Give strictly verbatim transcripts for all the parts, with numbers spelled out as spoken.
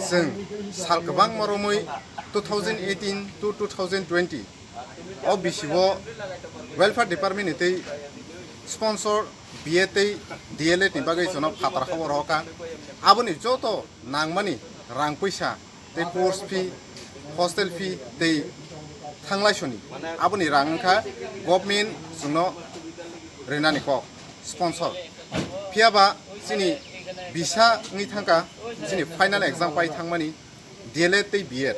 Chwng sal kwbangma romwi two thousand eighteen to two thousand twenty o bisi o welfare department ni tei sponsor B A tei D L Ed ni bagwi chwngno phatar hobor hoka. Aboni joto nangmani rang puisa tei course fee, hostel fee tei thanglai soni aboni rang wngkha government chwngno rinani kok sponsor. Phiya ba chini bisa wngwi thangkha chini final exam pai thangmani D L Ed tei B Ed.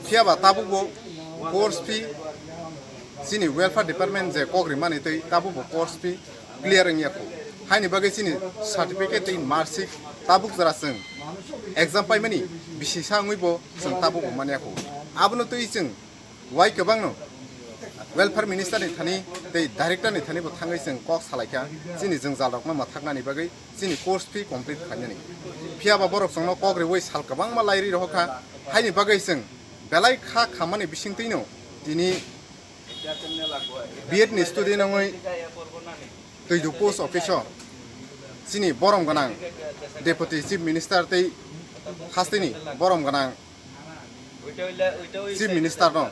Phiya ba tabukbo course fee chini welfare department je kok rimani tei tabukbo course fee clear wngya kho. Haini bagwi chini certificate tei marksheet tabuk jora chwng exam paimani bisisa wngwi bo chwng tabukbo manya kho. Abono twi chwng wai kwbangno welfare minister ni thani tei director ni thani bo thangwi chwng kok salaikha chini jwngjal rokno mwthaknani bagwi chini course fee complete khainani. Phiya ba borok chwngno kok riwi sal kwbangma lairi rohorkha, haini bagwi chwng belai kha khammani bisingtwino tini B Ed ni student wngwi Twiduk post office o chini borom gwnang Deputy Chief Minister tei hasteni borom gwnang Chief Minister no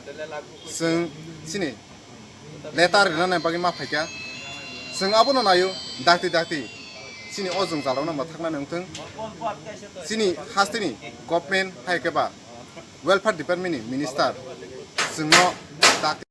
chwng chini letter rinani bagwi ma phaikha. Chwng abono naio dakti dakti chini o jwngjal rokno mwthaknani wngthwng. Chini hasteni government hai khe ba welfare department ni minister chwngno dakti